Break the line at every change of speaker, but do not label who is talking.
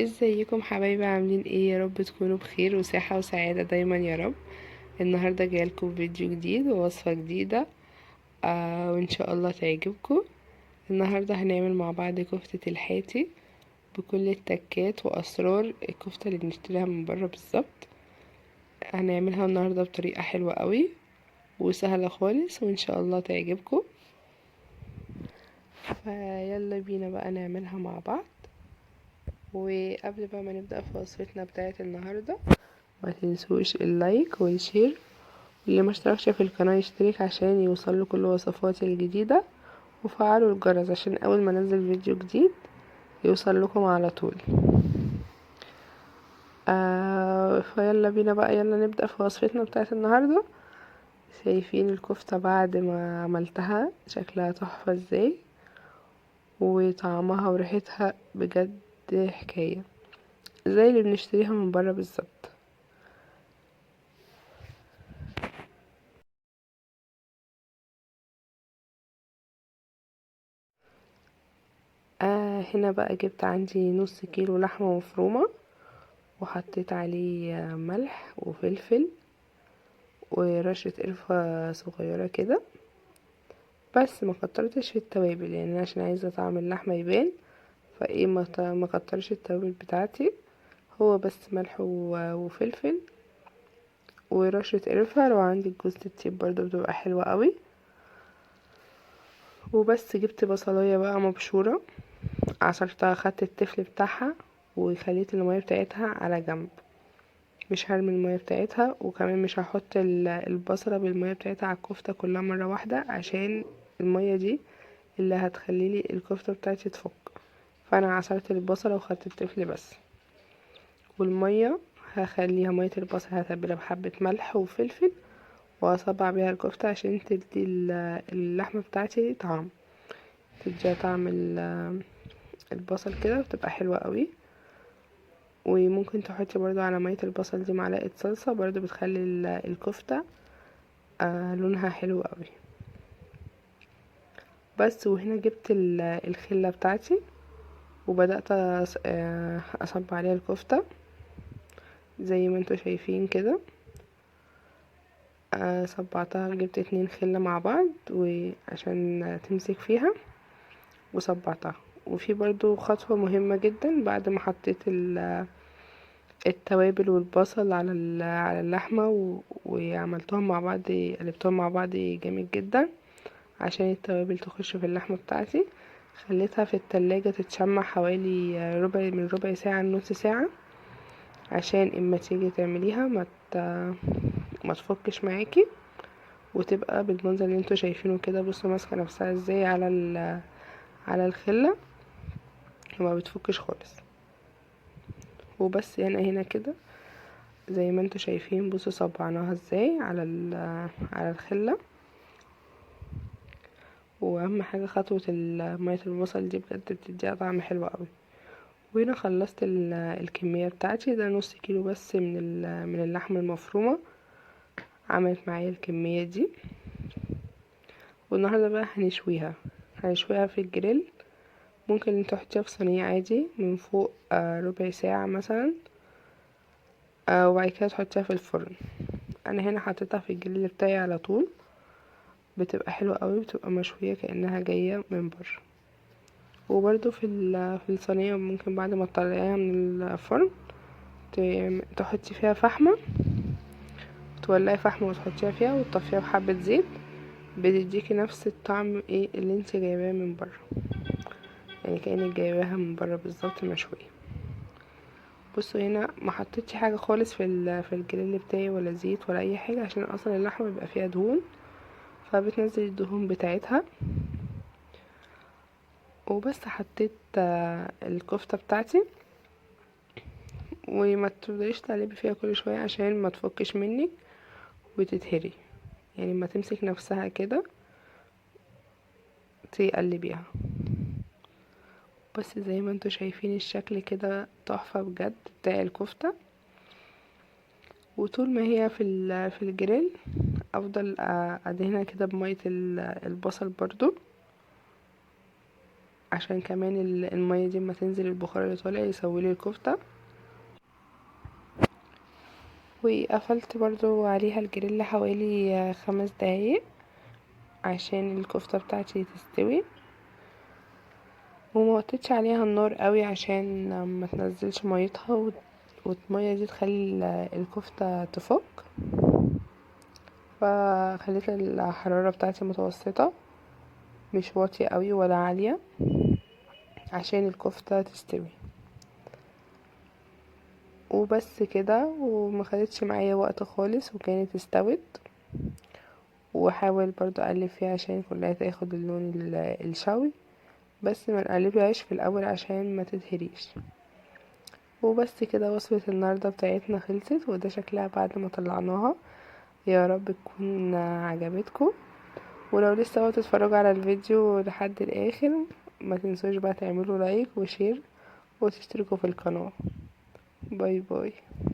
ازيكم حبايبي؟ عاملين ايه؟ يا رب تكونوا بخير وصحة وسعادة دايما يا رب. النهاردة جايلكم فيديو جديد ووصفة جديدة، وان شاء الله تعجبكم. النهاردة هنعمل مع بعض كفتة الحاتي بكل التكات واسرار الكفتة اللي بنشتريها من بره بالظبط. هنعملها النهاردة بطريقة حلوة قوي وسهلة خالص، وان شاء الله تعجبكم. فيلا بينا بقى نعملها مع بعض. وقبل بقى ما نبدأ في وصفتنا بتاعت النهاردة، ما تنسوش ال like وال share، واللي ما اشتركش في القناة يشترك عشان يوصل له كل وصفاتي الجديدة، وفعلوا الجرس عشان اول ما انزل فيديو جديد يوصل لكم على طول. فيلا بينا بقى، يلا نبدأ في وصفتنا بتاعت النهاردة. شايفين الكفتة بعد ما عملتها شكلها تحفة ازاي، وطعمها وريحتها بجد حكاية، زي اللي بنشتريها من بره بالظبط. هنا بقى جبت عندي نص كيلو لحمة مفرومة، وحطيت عليه ملح وفلفل ورشة قرفة صغيرة كده، بس ما كترتش في التوابل، انا عشان عايزة طعم اللحمة يبان، فايه ما كترش التوابل بتاعتي، هو بس ملح وفلفل ورشة قرفة. لو عندك جوز الطيب برضو بتبقى حلوة قوي. وبس جبت بصلاية بقى مبشورة، عصرتها، خدت التفل بتاعها وخليت المية بتاعتها على جنب، مش هرمي المية بتاعتها، وكمان مش هحط البصلة بالمية بتاعتها على الكفتة كلها مرة واحدة، عشان المية دي اللي هتخليلي الكفتة بتاعتي تفك. فانا عصرت البصلة وخدت التفل بس، والمية هخليها مية البصل هتبلها بحبة ملح وفلفل، واصبع بيها الكفتة عشان تدي اللحمة بتاعتي طعم، تديها طعم البصل كده، وتبقى حلوة قوي. وممكن تحطي برضو على مية البصل دي معلقة صلصة، برضو بتخلي الكفتة، لونها حلو قوي. بس وهنا جبت الخلة بتاعتي وبدأت أصب عليها الكفتة زي ما انتوا شايفين كده. صبعتها، جبت 2 خلة مع بعض وعشان تمسك فيها، وصبعتها. وفي برضو خطوة مهمة جدا، بعد ما حطيت التوابل والبصل على اللحمة وعملتهم مع بعض، قلبتهم مع بعض جامد جدا عشان التوابل تخش في اللحمة بتاعتي. خليتها في التلاجة تتشمع حوالي من ربع ساعة لنص ساعة، عشان اما تيجي تعمليها ما تفكش معاكي، وتبقى بالمنظر اللي انتوا شايفينه كده. بصوا ماسكة نفسها ازاي على الخلة، وما بتفكش خالص. وبس هنا كده زي ما انتوا شايفين، بصوا صبعناها ازاي على الخلة. واهم حاجة خطوة مية البصل دي بجد بتديها طعم حلو قوي. وهنا خلصت الكمية بتاعتي، ده نص كيلو بس من اللحمة المفرومة، عملت معايا الكمية دي. والنهاردة بقى هنشويها في الجريل. ممكن تحطيها في صينية عادي من فوق، ربع ساعة مثلا، وبعد كده تحطيها في الفرن. انا هنا حطيتها في الجريل بتاعي على طول، بتبقى حلوة قوي، بتبقى مشوية كأنها جاية من بره. وبرده في الصينية ممكن بعد ما تطلعيها من الفرن تحطي فيها فحمة، تولعي فحمة وتحطيها فيها وتطفيها بحبة زيت، بتديكي نفس الطعم اللي انت جايباه من بره، يعني كأنك جايباها من بره بالظبط مشوية. بصوا هنا ما حطيتش حاجة خالص في الجريل بتاعي، ولا زيت ولا اي حاجة، عشان اصلا اللحمة بيبقى فيها دهون، فبتنزل الدهون بتاعتها. وبس حطيت الكفتة بتاعتي، وما تفضليش تقلبي فيها كل شوية عشان ما تفكش منك وتتهري، يعني ما تمسك نفسها كده تقلبيها. بس زي ما انتوا شايفين الشكل كده تحفة بجد بتاع الكفتة. وطول ما هي في الجريل افضل ادهنها كده بمية البصل برضو. عشان كمان المية دي ما تنزل البخار اللي طالع يسويلي الكفتة. وقفلت برضو عليها الجريل حوالي 5 دقايق عشان الكفتة بتاعتي تستوي، وموطيتش عليها النار قوي عشان ما تنزلش ميتها والمية دي تخلي الكفتة تفك، فخليت الحرارة بتاعتي متوسطة مش واطية قوي ولا عالية عشان الكفتة تستوي. وبس كده، وما خدتش معايا وقت خالص وكانت استوت. وحاول برضو اقلب فيها عشان كلها تاخد اللون الشوي، بس ما نقلبهاش في الاول عشان ما تتهريش. وبس كده وصفة النهاردة بتاعتنا خلصت، وده شكلها بعد ما طلعناها. يا رب تكون عجبتكم، ولو لسه بقى تتفرجوا على الفيديو لحد الاخر ما تنسوش بقى تعملوا like و share وتشتركوا في القناة. bye bye.